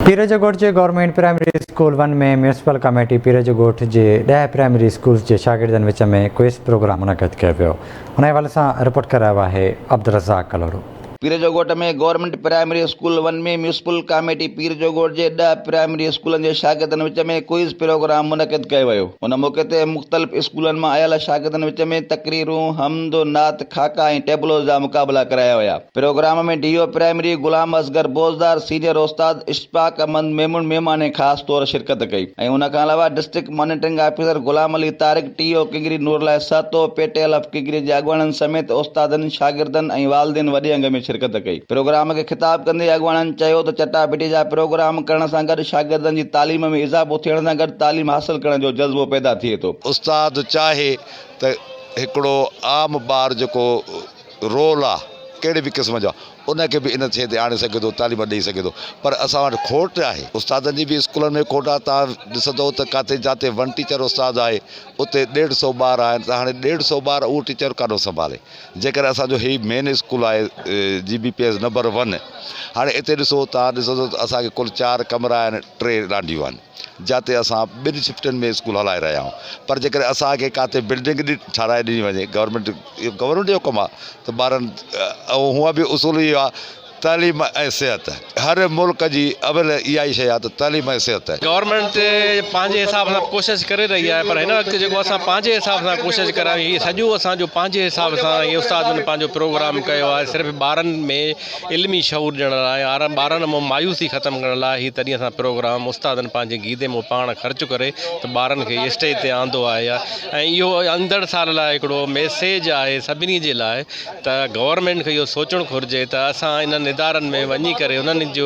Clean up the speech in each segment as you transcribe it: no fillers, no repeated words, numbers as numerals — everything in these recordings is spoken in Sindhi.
پيرجوڳوٺ جي government primary school one ۾ municipal committee Pirjogoth جي ڏهه پرائمري اسڪولز جي شاگردن وچ ۾ ڪوئز پروگرام منعقد ڪيو ويو. ان حوالي سان رپورٽ ڪري رهيو آهي Abdulrazzaq Kalhoro. Pirjogoth ۾ government primary school one ۾ municipal committee Pirjogoth جي ڏهه پرائمري اسڪولن جي شاگردن وچ ۾ ڪوئز پروگرام منعقد ڪيو ويو. ان موقعي تي مختلف اسڪولن مان آيل شاگردن وچ ۾ تقريرون، حمد، نعت، خاڪا ۽ ٽيبلوز جا مقابلا ڪرايا ويا. Programme ۾ D O primary Ghulam Asghar Bozdar, senior استاد اشفاق احمد ميمڻ مهمان خاص طور شرڪت ڪئي ۽ ان کان علاوه district monitoring officer Ghulam Ali Tariq, T O Kingri Noorullah Sahto, P T L F Kingri جي اڳواڻن سميت استادن، شاگردن ۽ والدين وڏي انگ ۾ شرڪت ڪئي. پروگرام کي خطاب ڪندي اڳواڻن چيو ته چٽاڀيٽي جا پروگرام ڪرڻ سان گڏ شاگردن جي تعليم ۾ اضافو ٿيڻ سان گڏ تعليم حاصل ڪرڻ جو جذبو پيدا ٿئي ٿو. استاد چاهي ته هڪڙو عام ٻار جيڪو رول آ ڪهڙي به قسم جو آ ان کي به ان شيء تي آڻي سگهي ٿو تعليم ڏئي سگهي ٿو پر اسان وٽ کوٽ آهي استادن جي به اسڪولن ۾ کوٽ آ توهان ڏسندو ته ڪاٿي جاتي ون ٽيچر استاد آهي اتي ڏيڍ سو ٻار آهن ته هاڻي ڏيڍ سو ٻار اهو ٽيچر ڪاڏو سنڀالي جيڪڏهن اسان جو هي مين اسڪول آهي G B P S number one هاڻي اتي ڏسو توهان ڏسندو ته اسان کي ڪل چار ڪمرا آهن ٽي لانڍيون آهن جاتي اسان ٻن شفٽن ۾ اسڪول هلائي رهيا آهيون پر جيڪڏهن اسان کي ڪاٿي بلڊنگ ٺهرائي ڏني وڃي گورنمينٽ اهو گورنمينٽ جو ڪم آهي ته ٻارن ۽ هونء به اصول اهو آهي تعليم ۽ صحت هر ملڪ جي اول اها ئي شيء آهي ته تعليم ۽ صحت. گورنمينٽ پنهنجي حساب سان ڪوشش ڪري رهي آهي پر هن وقت جيڪو اسان پنهنجي حساب سان ڪوشش ڪرايون هي سڄو اسان جو پنهنجي حساب سان هي استادن پنهنجو پروگرام ڪيو آهي صرف ٻارن ۾ علمي شعور ڏيڻ لاء ۽ ٻارن مان مايوسي ختم ڪرڻ لاء هي تڏهن اسان پروگرام استادن پنهنجي گيدي مان پاڻ خرچ ڪري ته ٻارن کي اسٽيج تي آندو آهي ۽ اهو ايندڙ سال لاء هڪڙو ميسيج آهي سڀني جي لاء ته گورنمينٽ کي اهو سوچڻ گهرجي ته اسان انهن ادارن ۾ وڃي ڪري انهن جو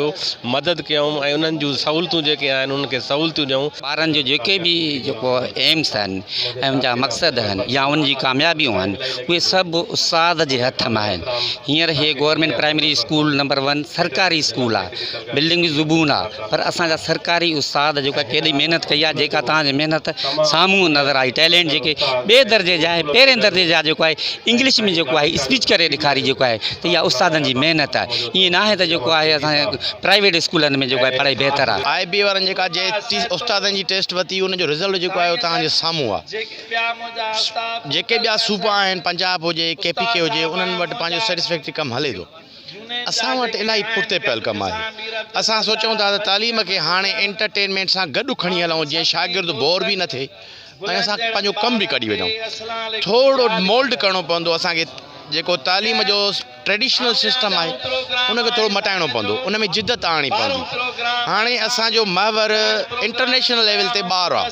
مدد ڪيون ۽ انهن جون سهولتون جيڪي آهن انهن کي سهولتون ڏيون. ٻارن جو جيڪي به جيڪو ايمس آهن ۽ ان جا مقصد آهن يا ان جي ڪاميابيون آهن اهي سڀ استاد جي هٿ ۾ آهن هينئر هي government primary school number one سرڪاري اسڪول آهي بلڊنگ به زبون آهي پر اسان جا سرڪاري استاد جيڪا ڪيڏي محنت ڪئي آهي جيڪا توهان جي محنت سامهون نظر آئي ٽيلنٽ جيڪي ٻئي درجي جا آهي پهرين درجي جا جيڪو آهي انگلش ۾ جيڪو آهي اسپيچ ڪري ڏيکاري جيڪو آهي ته اها استادن جي محنت آهي ائين ناهي ته جيڪو آهي اسان جي پرائيويٽ اسڪولن ۾ جيڪو آهي پڙهائي بهتر آهي. آء بي وارن جيڪا جي استادن جي ٽيسٽ ورتي ان جو رزلٽ جيڪو آيو توهان جي سامهون آهي. جيڪي ٻيا صوبا آهن پنجاب هجي ڪي پي ڪي هجي انهن وٽ پنهنجو سيٽسفيڪٽري ڪم هلي ٿو اسان وٽ الاهي پٺتي پيل ڪم آهي اسان سوچون ٿا ته تعليم کي هاڻي انٽرٽينمينٽ سان گڏ کڻي هلون جيئن شاگرد بور به نه ٿئي ۽ اسان پنهنجو ڪم به ڪڍي وڃون ٿورو مولڊ ڪرڻو پوندو اسان کي جيڪو تعليم جو ٽريڊيشنل سسٽم آهي ان کي ٿورو مٽائڻو پوندو ان ۾ جدت آڻڻي پوندي هاڻي اسان جو محور انٽرنيشنل ليول تي ٻار آهي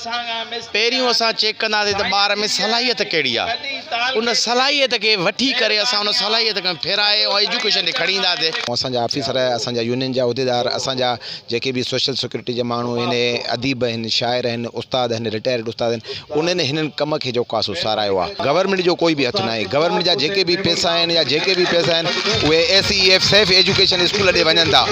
پهريون اسان چيڪ ڪنداسين ته ٻار ۾ صلاحيت ڪهڙي آهي ان صلاحيت کي وٺي ڪري اسان ان صلاحيت کي ڦيرائي ۽ ايجوڪيشن ڏي کڻي اينداسين. اسان جا آفيسر اسان جا يونين جا عهديدار اسان جا جيڪي به سوشل سيڪيورٽي جا ماڻهو آهن اديب آهن شاعر آهن استاد آهن رٽائرڊ استاد آهن انهن هنن ڪم کي جيڪو آهي سو ساراهيو آهي. گورنمينٽ جو ڪوئي به هٿ ناهي. گورنمينٽ جا جيڪي به پئسا آهن يا جيڪي به پئسا آهن اهي S E F safe education school ڏي وڃن ٿا.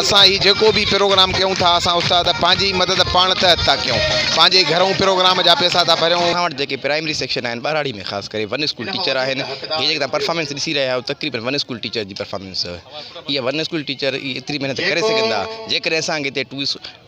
اسان هي جيڪو به پروگرام ڪيون ٿا اسان استاد پنهنجي مدد پاڻ تحت ٿا ڪيون. پنهنجي گهرئون پروگرام جا پئسا ٿا ڀريون. اسان وٽ جيڪي پرائمري سيڪشن آهن ٻهراڙي ۾ خاص ڪري ون اسڪول ٽيچر آهن هي جيڪي توهان پرفارمنس ڏسي رهيا آهيو تقريبن ون اسڪول ٽيچر جي پرفارمنس اها ون اسڪول ٽيچر ئي ايتري محنت ڪري سگهندا جيڪڏهن اسان کي هتي ٽو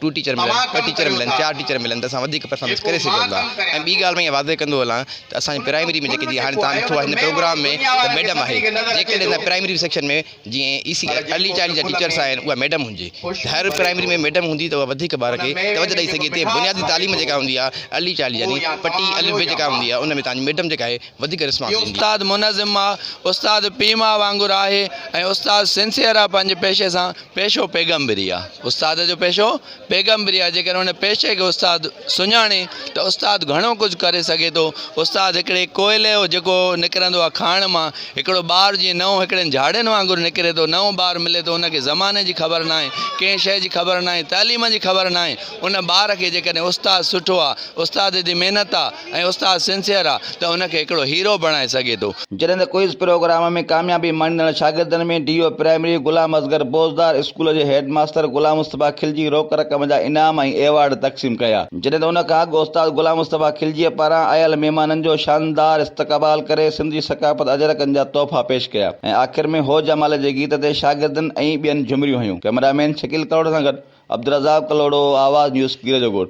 ٽو ٽيچر ملن ٻه ٽيچر ملن چار ٽيچر ملن ته اسان وڌيڪ پرفارمنس ڪري سگهون ٿا ۽ ٻي ڳالهه مان اها واضح ڪندو هلان ته اسان جي پرائمري ۾ جيڪي جيئن هاڻي توهان ڏٺو آهي هن پروگرام ۾ ته ميڊم آهي جيڪڏهن اسان پرائمري سيڪشن ۾ جيئن اي سي ارلي چائلڊ جا ٽيچرس آهن اها ميڊم هجي هر پرائمري ۾ ميڊم هوندي ته اها وڌيڪ ٻار کي توجه ڏئي سگهي ٿي بنيادي تعليم جيڪا هوندي آهي ارلي چائلڊ يعني پٽي الف بي جيڪا هوندي آهي ان ۾ توهان جي ميڊم جيڪا آهي وڌيڪ رسپانس ڏيندي. استاد منظم آ، استاد پيء ماء وانگر آهي ۽ استاد سنسيئر آ پنهنجي پيشي سان، پيشو پيغمبري آ، استاد جو پيشو پيغمبري آ، جيڪڏهن ان پيشي کي استاد سڃاڻي ته استاد گهڻو ڪجهه ڪري سگهي ٿو، استاد هڪڙي ڪوئلي جو جيڪو نڪرندو آ کاڻ مان، هڪڙو ٻار جيئن نئون هڪڙين جهاڙين وانگر نڪري ٿو، نئون ٻار ملي ٿو ان کي زماني جي خبر ناهي، ڪنهن شيء جي خبر ناهي، تعليم جي خبر ناهي، ان ٻار کي جيڪڏهن استاد سٺو آ، استاد جي محنت آ ۽ استاد سنسيئر آ ته ان کي هڪڙو هيرو بڻائي سگهي ٿو. جڏهن ته ڪوئز پروگرام ۾ ڪاميابي ماڻيندڙ شاگردن ۾ D O primary Ghulam Asghar Bozdar, school جي هيڊ ماستر غلام مصطفيٰ خلجي روڪ رقم جا انعام ۽ ايوارڊ تقسيم ڪيا. جڏهن ته ان کان اڳ استاد غلام مصطفيٰ خلجيء پاران آيل مهمانن جو شاندار استقبال ڪري سنڌ جي ثقافت اجرڪن جا تحفا پيش ڪيا ۽ آخر ۾ هو جمال جي گيت تي شاگردن ۽ ٻين جهمريون هنيون. ڪئميرا مين شڪيل ڪلهوڙو سان گڏ. عبدالرزاق ڪلهوڙو، آواز نيوز، پير جو ڳوٺ.